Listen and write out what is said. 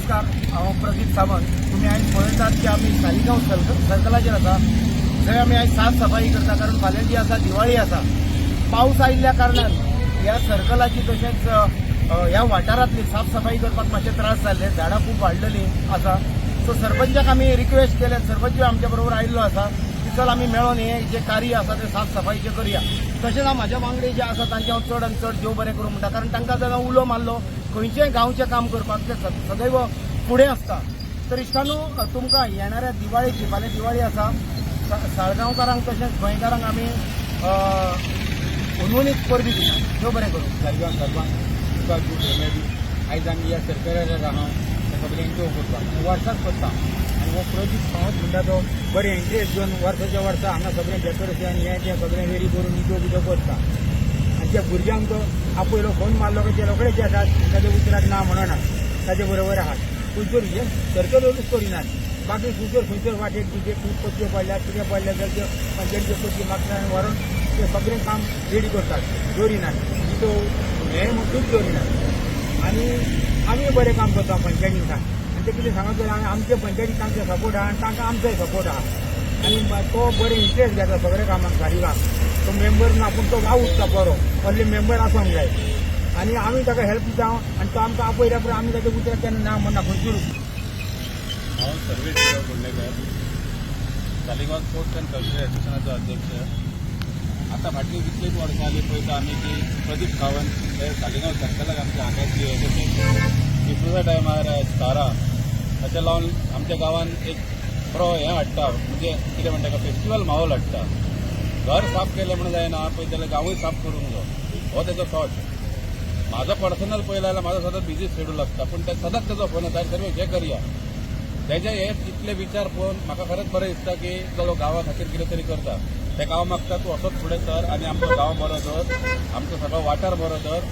नमस्कार, हांव प्रदीप सावंत. तुमी आयज पळयतात की आमी सालिगांव सर्कलाचेर आसा, जंय आमी आयज साफ सफाई करता, कारण फाल्यां जी आसा दिवाळी आसा. पावस आयिल्ल्या कारणान ह्या सर्कलाची तशेंच ह्या वाठारांतली साफ सफाई करपाक मातशे त्रास जाल्ले. झाडां खूब वाडलेलीं आसा. सो सरपंचाक आमी रिक्वेस्ट केले, सरपंचूय आमच्या बरोबर आयिल्लो आसा की चल, आमी मेळोन हे जे कार्य आसा ते साफ सफाईचें करया. तशेंच हांव म्हाज्या वांगडी जे आसा तांचे हांव चड आनी चड देव बरें करूं म्हणटा, कारण तांकां जर हांव उलो मारलो खंयचेय गांवचें काम करपाक, ते सदैव फुडें आसता. तर इश्टानू, तुमकां येणाऱ्या दिवाळेची, फाल्यां दिवाळी आसा, साळगांवकारांक तशेंच गोंयकारांक आमी हुनहुनीत परबीं दिता. देव बरें करूं. सालिगांव सरपंच, तुका गुड रेमेडी. आयज आमी ह्या सरकारार आहा त्या सगळ्यांक देव करता आनी वर्साच करता. आनी हो प्रदीप सावंत म्हणटा तो बरें इंट्रस्ट घेवन वर्साच्या वर्सा हांगा सगळें डेकोरेशन हें तें सगळें रेडी करून इदो बिदो करता. आनी त्या भुरग्यांक तो आपयलो, फोन मारलो की ते रोखडेच येतात. ताच्या उतराक ना म्हणना, ताचे बरोबर आहात. खंयसर हें सर्कलूच करिनात, बाकी खंयसर खंयसर वाटेक बिटेक खंय पत्यो पडल्यात, कितें पडल्यात जाल्यार त्यो पंचायतीच्यो पत्यो मागता आनी व्हरून ते सगळें काम रेडी करतात, दवरिनात. तो हें म्हणटूच दवरिनात. आनी आमी बरें काम करता पंचायतीन. आनी ते कितें सांगत जाल्यार आमचे पंचायतीक तांचो सपोर्ट आहा आनी तांकां आमचोय सपोर्ट आहा. आनी तो बरें इंट्रस्ट घेता सगळ्या कामाक. सालिगांव तो मेंबर ना, पूण तो वावुरता बरो. असले मेंबर आसोंक जाय. आनी आमी ताका हेल्प दिता आनी तो आमकां आपयल्या उपरांत आमी ताच्या उतराक केन्ना ना म्हणना खंयसूर. हांव Sarvesh Kondekar, Saligao sports and cultural एसोसिएशनाचो अध्यक्ष. आतां फाटलीं कितलींच वर्सां जालीं पळयता आमी की प्रदीप सावंत हे सालिगांव सर्कलाक आमच्या हांगाची तशेंच डिसुजा टायमार स्टारां अशें लावन आमच्या गांवांत एक बरो हें हाडटा, म्हणजे कितें म्हणटा का, फेस्टिवल माहोल हाडटा. घर साफ केलें म्हणून जायना, पळय जाल्यार गांवूय साफ करूंक जाय, हो तेजो थॉट. म्हाजो पर्सनल पळयलो जाल्यार म्हाजो सदांच बिजी शेड्यूल आसता, पूण ते सदांच तेजो फोन येता, सर्वेश, हें करया. तेजे हे इतले विचार पळोवन म्हाका खरेंच बरें दिसता की चलो, गांवा खातीर कितें तरी करता. ते गांव मागता, तूं असोच फुडें सर आनी आमचो गांव बरो दवर, आमचो सगळो वाठार बरो दवर.